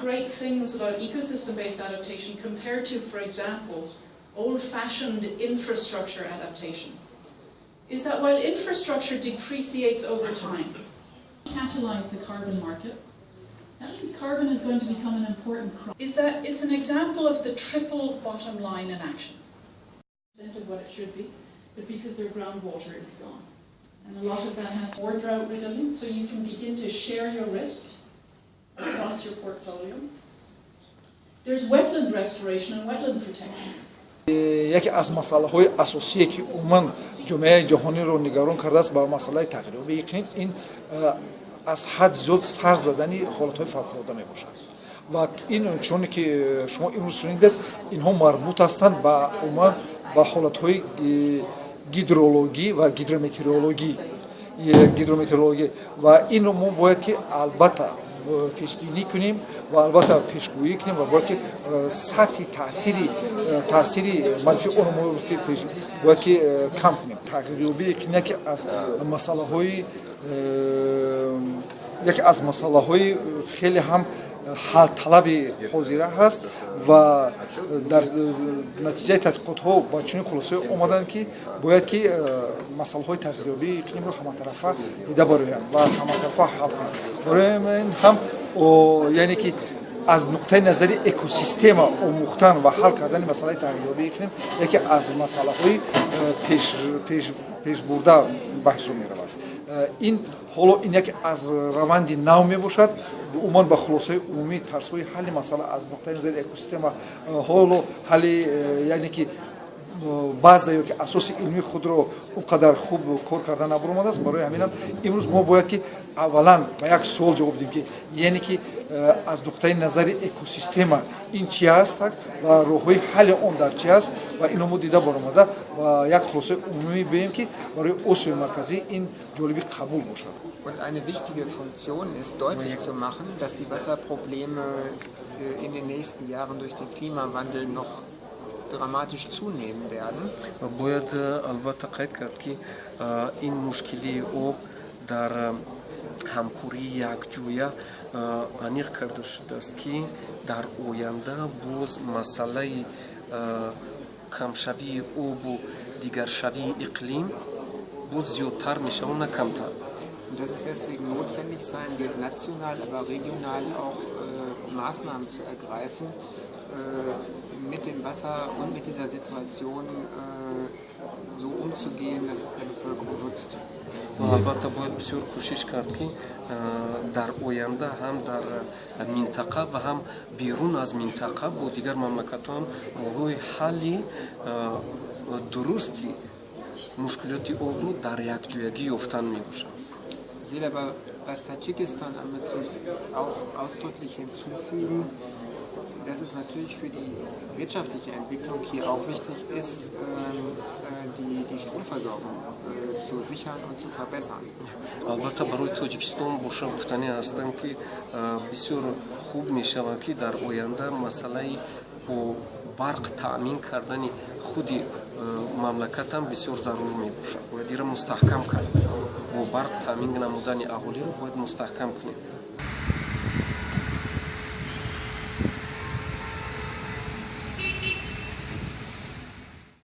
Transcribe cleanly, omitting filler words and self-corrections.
great things about ecosystem-based adaptation compared to, for example, old-fashioned infrastructure adaptation is that while infrastructure depreciates over time, catalyze the carbon market, that means carbon is going to become an important crop, is that it's an example of the triple bottom line in action. Of what it should be, but because their groundwater is gone. And a lot of that has more drought resilience, so you can begin to share your risk across your portfolio. There's wetland restoration and wetland protection. Яке аз масъалаҳои асосие, ки умуман ҷомеаи ҷаҳониро нигарон кардааст, ба масъалаи тағйирёбии иқлим, ин аз ҳад зиёд сар задани ҳолатҳои фавқулода мебошад. Ва ин, чуноне ки шумо имрӯз шунидед, инҳо марбут ҳастанд ба умуман ба ҳолатҳои гидрологӣ ва гидрометеорологӣ. Ва инро мо бояд ки албатта пешбинӣ кунем ва албатта пешгӯӣ кунем ва бояд ки сатҳи таъсири манфии онро мо бояд ки кам кунем. Тағйирёбии иқлим яке аз масъалаҳои хеле ҳам ҳалталаби ҳозира ҳаст ва дар натиҷаи тадқиқотҳо ба чунин хулосае омаданд, ки бояд ки масъалаҳои тағйирёбии иқлимро ҳаматарафа дида бароянд ва ҳаматарафа ҳал кунанд. Барои ин ҳам, яъне ки аз нуқтаи назари экосистема омӯхтан ва ҳал кардани масъалаи тағйирёбии иқлим яке аз масъалаҳои пешбурда ба ҳисоб меравад. Ин ҳоло ин яке аз раванди нав мебошад. Умуман, ба хулосаи умумии тарзҳои ҳалли масъала аз нуқтаи назари экосистема ҳоло ҳалли, яъне ки база ё ки асоси илмии худро он қадар хуб кор карда набаромадааст. Барои ҳаминам имрӯз мо бояд ки аввалан ба як суол ҷавоб диҳем, ки яъне ки аз нуқтаи назари экосистема ин чи аст ва роҳҳои ҳалли он дар чи аст. Ва инро мо дида баромада ва як хулосаи умумӣ биёем, ки барои Осиёи Марказӣ ин ҷолиби қабул бошад. Und eine wichtige Funktion ist, deutlich zu machen, dass die Wasserprobleme in den nächsten Jahren durch den Klimawandel noch dramatisch zunehmen werden. Бояд албатта қайд кард, ки ин мушкилии об дар ҳамкории якҷоя аниқ карда шудааст, ки дар оянда боз масъалаи камшавии обу дигаршавии иқлим боз зиёдтар мешавад, на камтар. Und dass es deswegen notwendig sein wird, national, aber regional auch Maßnahmen zu ergreifen, mit dem Wasser und mit dieser Situation so umzugehen, dass es der Bevölkerung nutzt. Ва албатта бояд бисёр кӯшиш кард, ки дар оянда ҳам дар минтақа ва ҳам берун аз минтақа бо дигар мамлакатҳо ҳам роҳҳои ҳалли дурусти мушкилоти обро дар якҷоягӣ ёфтан мебошад. Ich will aber, was Tadschikistan anbetrifft, auch ausdrücklich hinzufügen, dass es natürlich für die wirtschaftliche Entwicklung hier auch wichtig ist, die Stromversorgung zu sichern und zu verbessern. Албатта, барои Тоҷикистон боша гуфтанӣ ҳастам, ки бисёр хуб мешавад, ки дар оянда масъалаи бо барқ таъмин кардани худи мамлакатам бисёр зарур мебошад. Бояд ира мустаҳкам кард, бо барқ таъмин намудани аҳолиро бояд мустаҳкам кунем.